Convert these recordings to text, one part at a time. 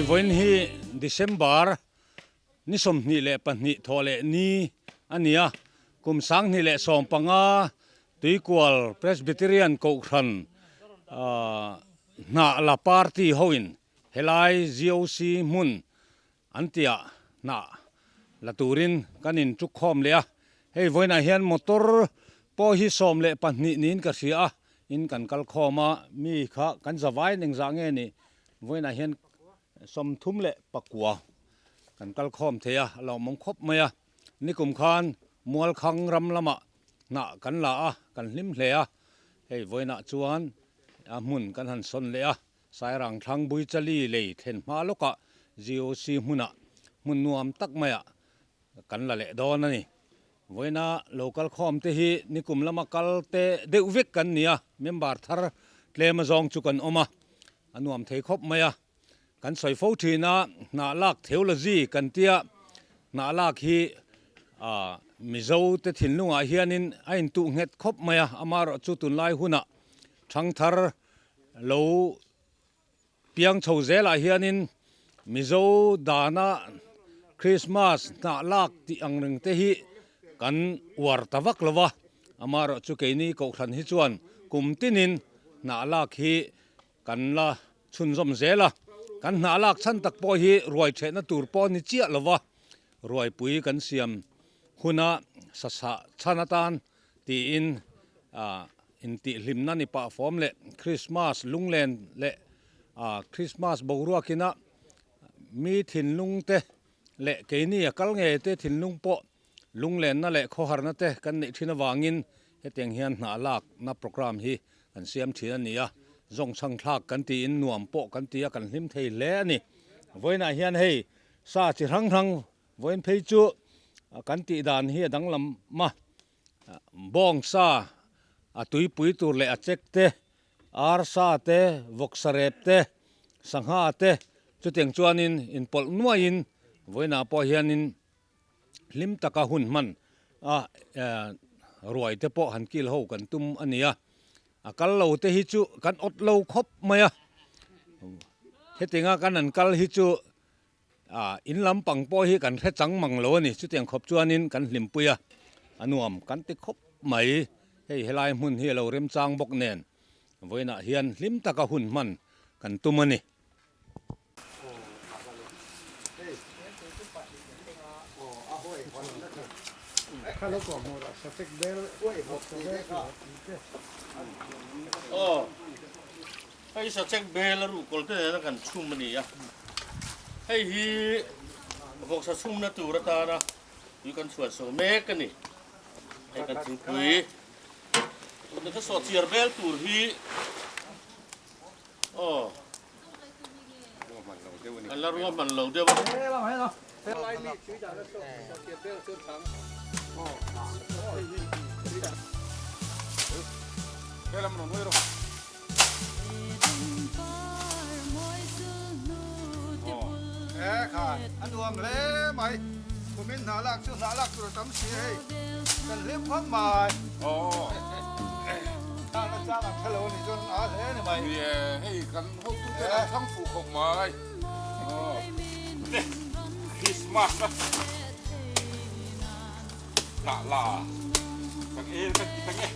Vawiin hi December ni 22 thawh leh ni a ni a, kum 2015 Tuikual Presbyterian Kohhran hnah la party hoin helai GOC hmun an tiah hnah la turin kan in tuk khawm leh a, hei vawiinah hian motor pawh hi 12 niin ka hria a, in kan kal khawm a, mi kha kan zavai engzah nge ni vawiinah hian 39 kan kal khawm thei a, a lawmawm khawp mai a, nikum khan Mualkhang ram lamah hnah kan la a, kan hlim hle a, hei vawiinah chuan a hmun kan han sawn leh a. Sairang thlang Buichali lei thlen hma lawkah GOC hmunah hmun nuam tak maiah kan la leh dawn a ni. Vawiina lo kal khawm te hi nikum lama kal te deuh vek kan ni a, member thar tlem azawng chu kan awm a, a nuam thei khawp mai a. Kan sawi fo thin a, hnah lak theology kan tia, hnah lak hi Mizo te thinlungah hianin a intuh nghet khawp mai a, amaherawhchu tunlai hunah thangthar Lo piang chho zelah hianin Mizo dana Krismas hnah lak tih ang reng te hi kan uar ta vak lo va, amaherawh chu keini Kohhran hi chuan kum tinin hnah lak hi kan la chhunzawm zel a, kan hnah lak chhan tak pawh hi ruai thehna tur pawh a ni chiah lo va, ruaipui kan siam huna sasah chhan atan tiin intihhlimna ni pah fawm leh Krismas lunglen leh Krismas boruakina mi thinlung te leh keini a kal ngei te thinlung pawh lunglenna leh khawharna te kan neih thin avangin hetiang hian hnah lakna programme hi kan siam thin a ni a, zawngchhang thlak kan tiin nuam pawh kan ti a, kan hlim thei hle a ni. Vawiinah hian hei sa chi hrang hrang Vawiin phei chu kan tih dan hi a danglam a, bawng sa a tuipui tur leh a chek te, ar sa te, vawksa rep te, sangha te chutiang chuanin inpawlh nuaiin vawiinah pawh hianin hlim taka hun hman a ruai te pawh han kil ho kan tum a ni a, a kal lo te hi chu kan awt lo khawp mai a, hetianga kan han kal hi chu A, in lampang pawh hi kan hre chang mang lo a ni. Chutiang khawp chuanin kan hlimpui a, a nuam kan ti khawp mai. Hei helai hmun hi a lo remchang bawk nen vawiinah hian hlim taka hun hman kan tum a ni. Hei sachek bel a ruhkawl te nena kan chhum a ni a, hei hi vawksa chhumna tur atana tui kan chhuan so mek a ni. Hei kan thingpui tuna ka sawhchiar bel tur hi aw kan la ruahman lo deuh a. A nuam hle mai, kumin hna lak chu hna lak tur a tam si hei, kan hlim khawp mai. Hna chang an hrelo a nih chuan a hle a ni mai. Ni e, hei kan hotute an thlang fuh khawp mai. Christmas a hnah la kan el kan ti ta nge.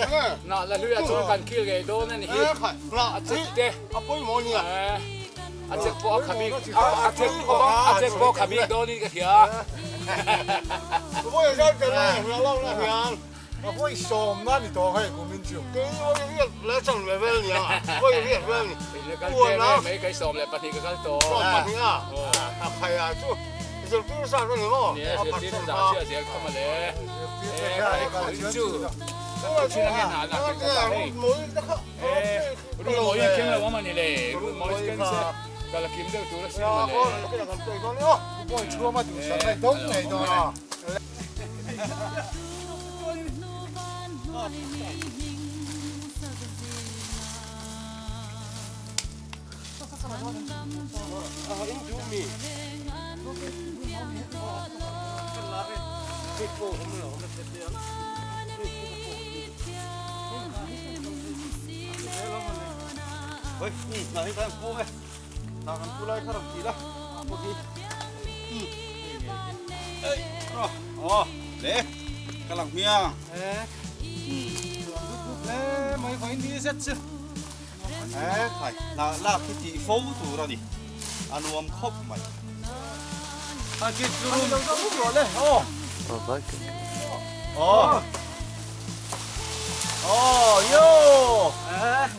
Hnah la hluiah chuan kan kil ngei dawn a ni hi. A chek te. A chek pawh a kha bik a chek a chek pawh a kha bik dawnin ka hria. Kal tlem em mai kai 12 ka kal tawh. Nia zirtir zah chhiah zel kha mawle. E kai khawi chu kan ti thin ange hna lah kan ta hei. E rulmawi a keng lo a mani le rulmawi chu keng se kal a kim deuh tur a sin mawle. He khai hnah lak hi tih fo tur a ni, a nuam khawp mai. A kit chu rum rum rawh le aw. Aw. Aw yo.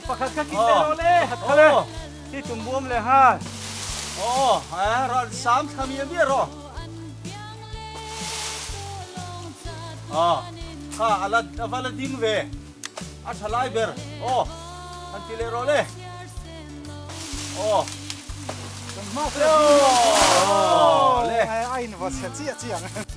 Pakhat kha kit le rawh le. Pakhat kha le. Hi tum buam le ha. Aw, ran sam thla miah miah rawh. Aw, kha ala ava la ding ve. A tha lai ber aw han ti leh rawh le aw kan hma fe aw le a in va chhe chiah chiah ang.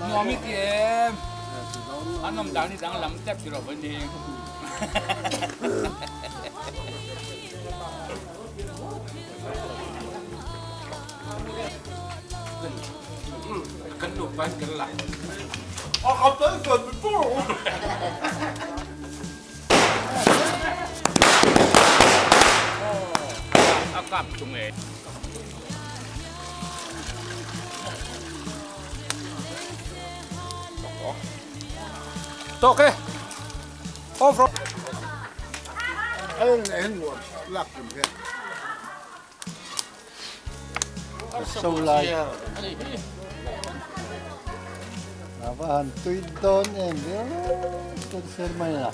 Nuam i ti em? An awm dan hi danglam tep ti rawh ni. Kan nupa in kan la. A kap chung e. Tawk e. Off rawh. So lai. A va han tui dawn em ve kan ser mai a.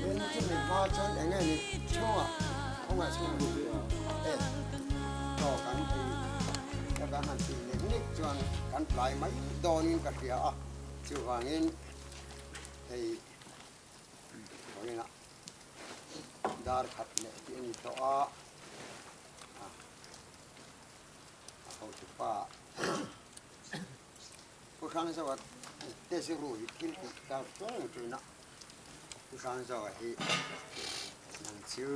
Tin, chumi hma chuan eng nge ni chhungah khawngaih chhung e chaw kan ei te kan han tih nek nek chuan kan tlai mai dawnin ka hria a, chuvangin hei vawiinah dar khat leh tih a ni tawh a, a hotupa Pu Hrangzawa te zirru hi thil tih tar tawng thin a, Pu Hrangzawa hi nang chu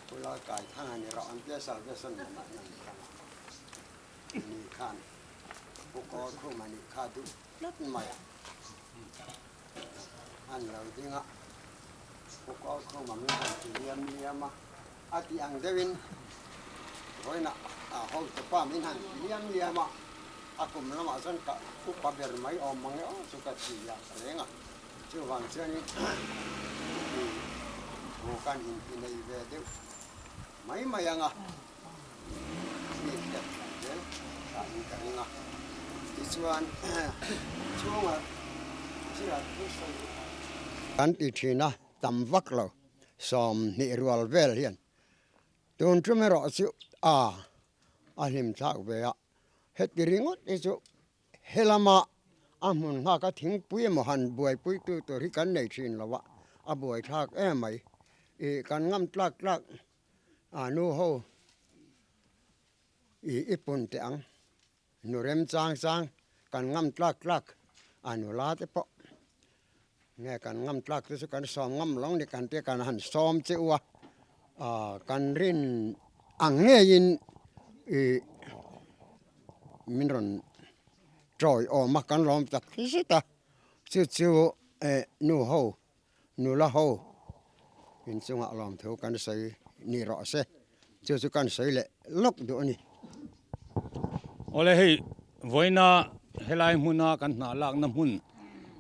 Pu Lalkaithanga ni rawh an tia salvation lamah nang khan ni khan Pu Kawlkhuma nih kha duh tlat mai a, an lo ding a, Pu Kawlkhuma min han ti liam liam a. A tih ang deuhin vawiinah a hotupa min han ti liam liam a, a kum lamah chuan ka upa ber mai awm mang e aw chu ka ti a reng a, chuvang chuanin i thu kan inti nei ve deuh mai mai ang a, mi hriat thiam zel dahin ka ring a, tichuan chhunga zira thu sawi kan ti thin a, tam vak lo. 20 rual vel hian tun tum erawh chu a a hlim thlak ve a, heti ringawt hi chu helama a hmun nghak a thingpui emaw han buaipui tu tur hi kan nei thin lo a, a buai thlak em mai ih kan ngam tlak tlak a nu ho ih i pun teh ang. Nu rem chang chang kan ngam tlak tlak a nula te pawh nge kan ngam tlak te chu kan sawm ngam lo ni kan tia kan han sawm che u a ah kan rin ang ngeiin ih min rawn tawi awm a kan lawm tak zet a chu chu eh nu ho nula ho inchungah lawmthu kan sawi ni rawh se chu chu kan sawi leh lawk duh a ni. Awle hei vawiina helai hmuna kan hnah lakna hmun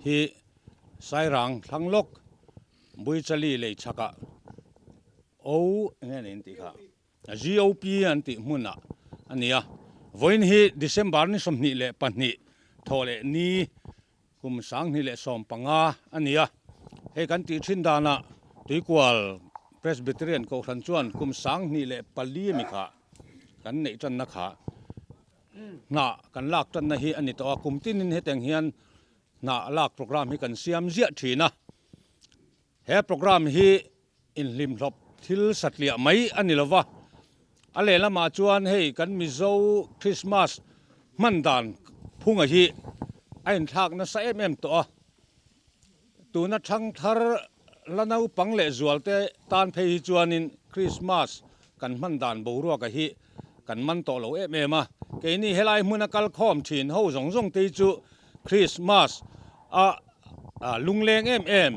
hi Sairang thlang lawk Buichali lei chhakah O eng nge niin tih kha GOP an tih hmunah a ni a, vawiin hi December ni 22 thawh leh ni Kum 2015 a ni a, hei kan tih thin danah Tuikual Presbyterian Kohhran chuan kum 2004 ami kha kan neih tanna kha hnah kan lak tanna hi a ni tawh a, kum tinin hetiang hian hnah lak programme hi kan siam ziah thin a, he programme hi inhlimhlawp thil satliah mai a ni lova, a lehlamah chuan hei kan Mizo Christmas hman dan phunga hi a inthlak nasa em em tawh a, tuna thangthar la naupang leh zualte tan phei hi chuanin Christmas kan hman dan boruaka hi kan man tawh lo em em a, keini helai hmuna kal khawm thin ho zawng zawng te hi chu Christmas a lungleng em em,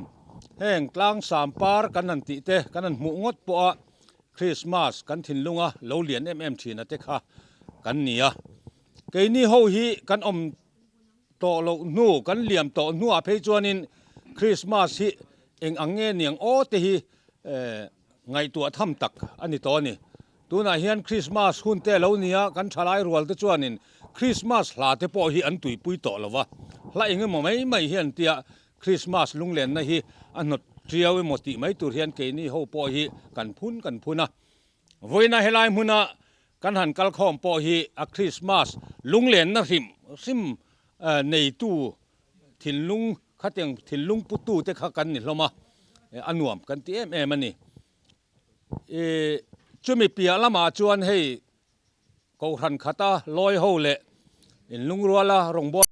heng tlang sam par kan han tih te kan han hmuh ngawt pawh a Christmas kan thinlunga lo lian em em thin a te kha kan ni a, keini ho hi kan awm tawh loh hnu kan liam tawh hnuah phei chuanin Christmas hi eng ang nge niang aw te hi Ngaihtuah tham tak a ni tawh a ni. Tunah hian Krismas hun te lo nia kan thalai rual te chuanin Krismas hla te pawh hi an tuipui tawh lo va. Hla eng emaw mai mai hian tia Krismas lunglenna hi a hnawt tiau emaw tih mai tur hian keini ho pawh hi kan phun kan phun a. Vawiina helai hmuna kan han kal khawm pawh hi a Krismas lunglenna hrim hrim neitu thinlung Khatiang thinlung putu te kha kan ni hlawm a, a nuam kan ti em em a ni. I chumi piah lamah chuan hei Kohhran khata lawi ho leh inlungruala rawngbawltu.